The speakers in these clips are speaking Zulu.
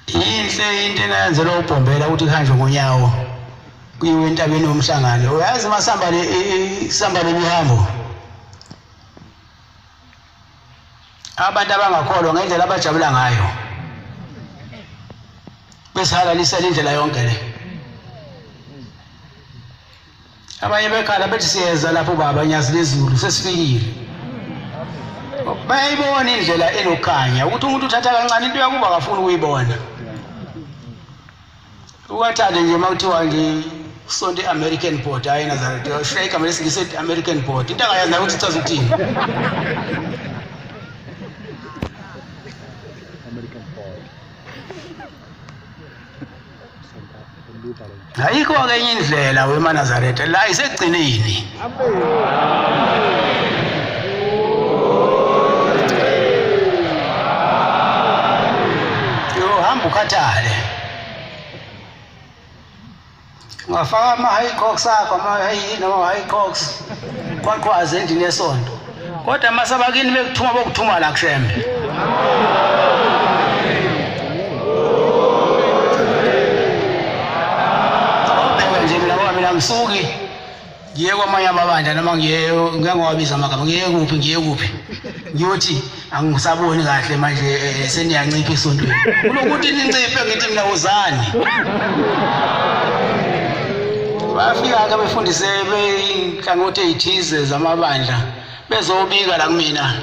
Yinhle into enayenzelwa ubhombela ukuthi kuhanjwe ngonyawo kuyiwe entabeni yomhlangano. Uyazi masihamba le sihamba lemihambo abantu abangakholwa ngendlela abajabula ngayo besihalalisela indlela yonke le. Abanye bekhala bethi siyeza lapho baba nyazi lezulu sesifikile. Bayayibona indlela enokukhanya ukuthi umuntu uthatha kancane into yakuba akafuni ukuyibona. Uwathande nje uma kuthiwa nje usonto i-American board hayi Nazareth ushiya igama lesingisi ethi American board into angayazi nayo ukuthi ichaza ukuthini. American board. Ayikho-ke enye indlela wemaNazaretha la isekugcineni. Yohamba ukhathale. Ungafaka ama-high cocks akho ama-high noma high cocks kwaqwaze endlini yesonto. Kodwa masabakini bekuthuma bokuthuma la kushembe. Awubheka nje mina ngoba mina ngisuki ngiye kwamanye amabandla noma ngiye ngeke ngiwabiza amagama ngiye kuphi ngiye kuphi ngiyothi angisaboni kahle manje eh, seniyancipha esontweni kunokuthi ninciphe ngithi mina wozani bafika-ke befundise beyinhlangothi ey'thize zamabandla bezobika la kumina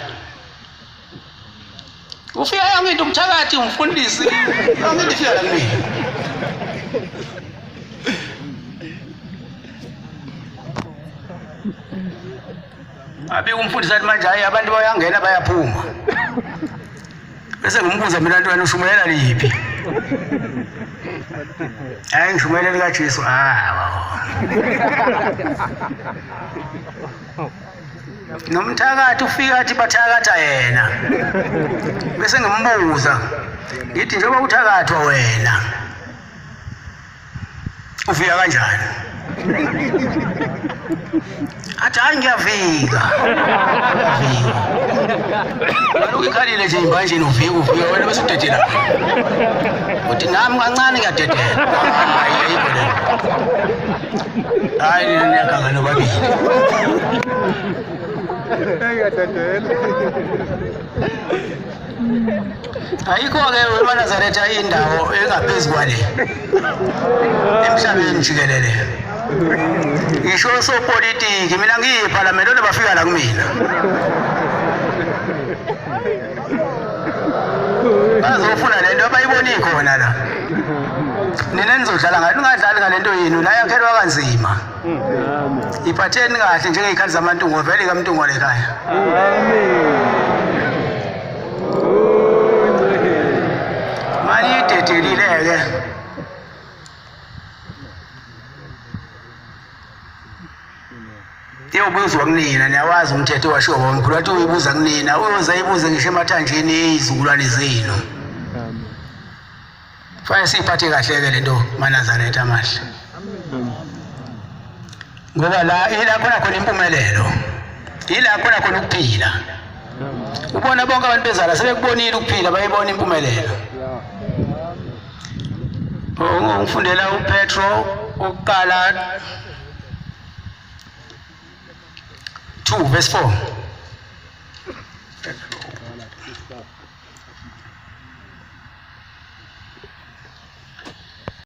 ufika yonke into umthakathi umfundisi yonke into ifika la kumina abike umfundisi athi manje hayi abantu bayangena bayaphuma bese ngimbuza mina nto wena ushumayela liphi hayi ngishumayela likaJesu ah nomthakathi ufika athi bathakatha yena bese ngimbuza ngithi njengoba uthakathwa wena ufika kanjani athi hayi ngiyavika ngiyavika kaloku ikhalile nje imbanjeni uvika uvika wena bese udedela uthi nami kancane ngiyadedela hayi ayikho le hayi nina niyaganga nobabili Ngiyadedela. Ayikho-ke wemaNazaretha indawo engaphezu kwale emhlabeni jikelele. Ngisho osopolitiki mina ngiyiphalamende kodwa bafika la kumina. Bazofuna le nto abayiboni khona la. Nina nizodlala ngayo, ningadlali ngale nto yenu la yakhelwa kanzima. Iphatheni kahle njengey'khathi zamantungo vele ikamntungo le khaya. Mali idedelile-ke. Iyobuzwa kunina niyawazi umthetho washiwo babamkhulu wathi uyibuza kunina uyoze ayibuze ngisho emathanjeni eyizukulwane zenu. Fanele siyiphathe kahle-ke le nto maNazaretha amahle. Ngoba la ila khona khona impumelelo. Ila khona khona ukuphila. Ubona bonke abantu bezala sebekubonile ukuphila bayibona impumelelo. Ngifundela uPetro ukuqala 2 verse 4.